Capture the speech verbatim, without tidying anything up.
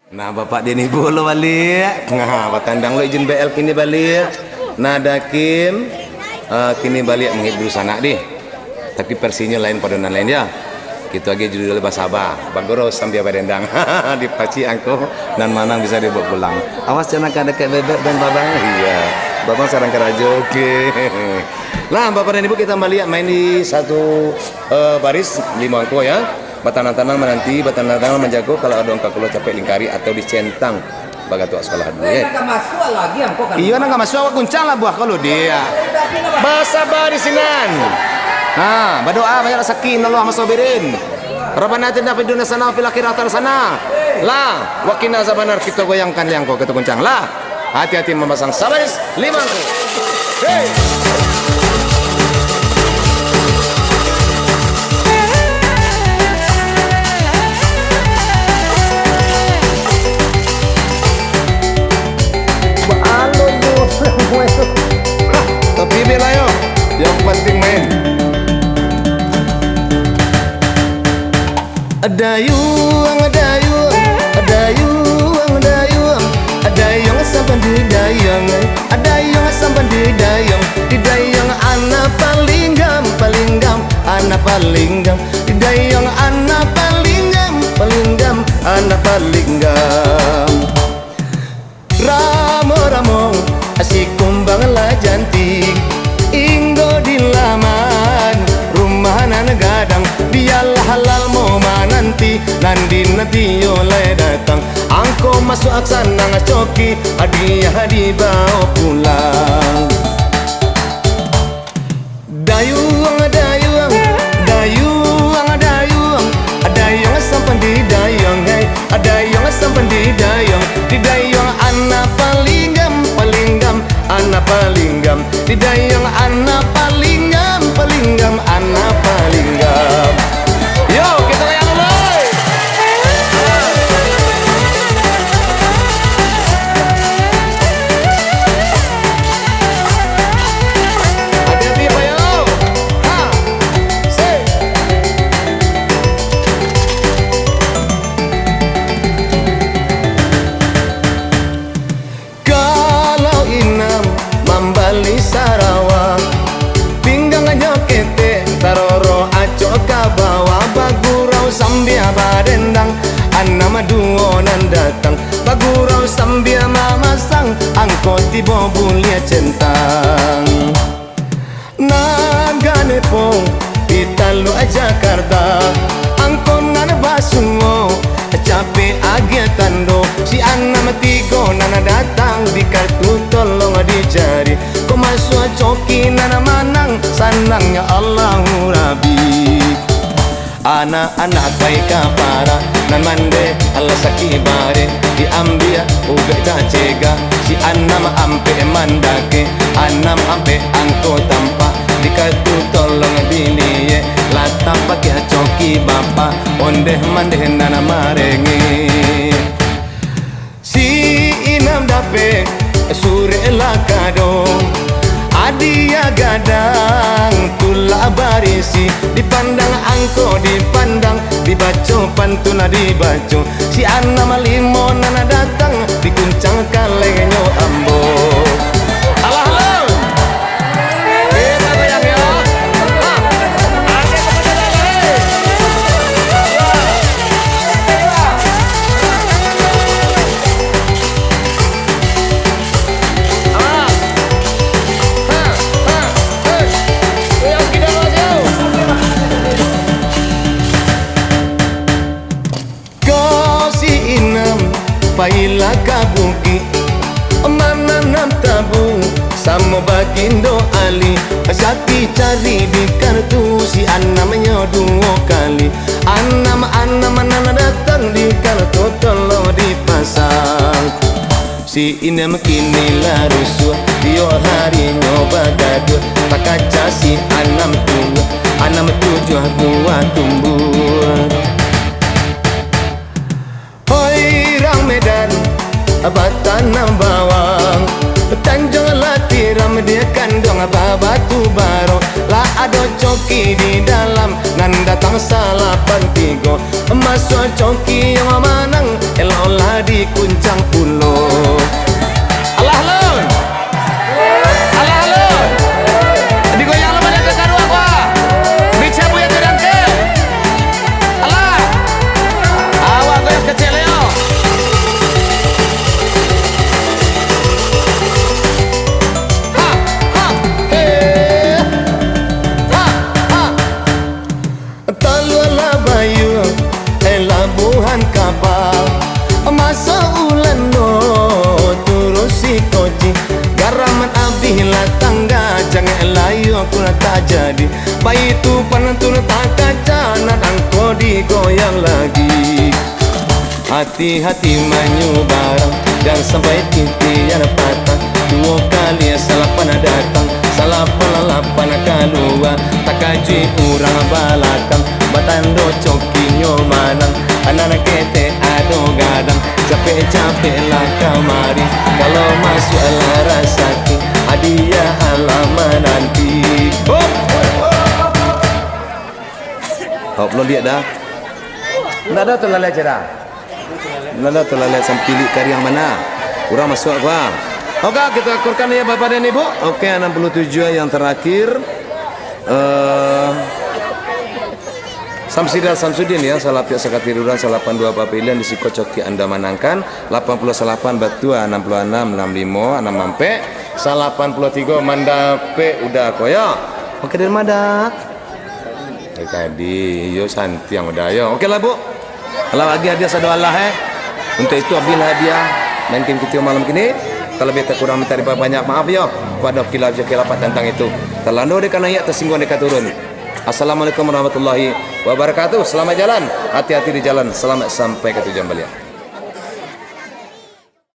Nah, Bapak Deni Bulo baliak. Nah, batandang lo izin B L kini baliak. Nah, Dakim, eh, kini baliak menghibur sanak dih. Tapi versinyo lain pado nan lain, yo. Kito agiah judul Basaba, bagurau sambia badendang. Di pacik angko nan manang bisa dibaok pulang. Awas jan ka dakek bebek dan babang. Iyo. Babang sarang karajo. Oke. Nah, Bapak dan Ibu, kita baliak main di satu, eh, baris limo angko, yo. Batanang-tanang mananti, batanang-tanang manjago, kalau ado angka kulo capek lingkarik atau dicentang. Bagatuak sakolah dulu, eh. Nan ka masuak lagi angko kan? Iyo, nan ka masuak, awak guncang lah buah kalau dia. Basaba di sinan. Ha, badoa banyak rasaki, innallaha ma'as sabirin. Rabbana atina fid dunya hasanah wa fil akhirati hasanah. Lah, wa qina azabannar, kita goyangkan yang ko, kita guncang lah. Hati-hati mamasang sabaris, limo angko. Hei. Tapi bela yo, yang penting main. Dayuang, dayuang, dayuang, dayuang, dayuang sampan di dayuang, eh. Dayuang sampan di dayuang, di dayuang anak palinggam, palinggam, anak palinggam, di dayuang anak palinggam, palinggam, anak palinggam. Ramo-ramo, si kumbang lah jantik, inggo di laman rumah nan gadang, bialah lalmo mananti, nan dinanti yo lai datang. Angko masuak sanang coki, hadiah dibaok pulang. Dayuang, dayuang, dayuang, dayuang, dayuang sampan di dayuang, hei, dayuang sampan di dayuang, di dayuang anak palinggam, palinggam, anak palinggam, di dayuang anak palinggam, palinggam, anak palinggam. Yo, kita goyang dulu. Hati-hati, Pak, yo. Ha. Sik. Kalau inam mambali sarawa, pinggangnyo ketek, taroro acok ka bawah, bagurau sambia badendang, anam duo nan datang, bagurau sambia mamasang, angko tibo buliah centang. Nan ganepong di Taluak Jakarta, angko nan basuo, capek agiah tando, si anam tigo nan datang, di kartu tolong dicari, ko masuak coki nan manang, sanangnyo Allahu Rabbi. Anak-anak pai ka parak, nan mandeh alah sakik bareh, diambiak ubek tacegak, si anam ampek mandakek, anam ampek angko tampak, di kartu tolong diliek, lah tapakiah coki bapak, ondeh mandeh nan marengek. Si inam dapek surek lah kado, hadiah gadang tulak barisi, dipandang angko dipandang, dibaco pantun lah dibaco, si anam limo nan datang, dikuncang kalengnyo ambo. Alah, alah. Kita goyang, yo. Ha. Ada tepuk tangan, hei. Ha. Ha. Ha. Hei. Goyang kita, Mas, yo. Ko si inam pailah ka bukik, mananam tabu, samo bagindo Ali, sakik cari di kartu, si anamnyo duo kali, anam-anam nan datang di kartu tolong dipasang. Si inam kini lah rusuah, tiok harinyo bagaduah, takaca si anam tujuah, anam tujuah buah tumbuah. Hoi rang Medan, batanam bawang, Tanjuang lah tiram dia kanduang babatu baro, lah ado coki di dalam, nan datang salapan tigo. Masuak coki yang manang, eloklah di Tajadi, baitu panantun takaca, nan angko digoyang lagi. Hati-hati manyubarang, jan sampai titian patah. Duo kali salapan datang, salapan lapan kalua. Takajuik urang balakang, batando cokinyo manang. Anak ketek ado gadang, capek-capeklah kamari. Kalau masuaklah rasaki, hadiah alah mananti. Hop! Hop, lo liek dah. Ndak ado tu lalai cira. Ndak ado tu lalai sampilik kariang mana. Urang masuak gua. Oke, kita akurkan ya Bapak dan Ibu. Oke, enam puluh tujuh yang terakhir. Eh, Samsidan Samsudin ya, salah piak sakatiri urang, salapan dua papilihan di siko coki anda manangkan, lapan puluh salapan batua, enam puluh enam, enam limo, enam ampek, salapan puluh tigo mandapek udah ko ya. Oke, dari mana? Dari tadi, yo santiang udah yo. Oke lah, Bu. Kalau lagi hadiah sado alah eh. Untuk itu, ambillah hadiah main game kita malam kini. Terlebih terkurang minta diperbanyak maaf yo. Kuado kilaf jo kilafat tentang itu. Terlalu dek kanaik, tersinggung dek turun. Assalamualaikum warahmatullahi wabarakatuh. Selamat jalan. Hati-hati di jalan. Selamat sampai ke tujuan baliak.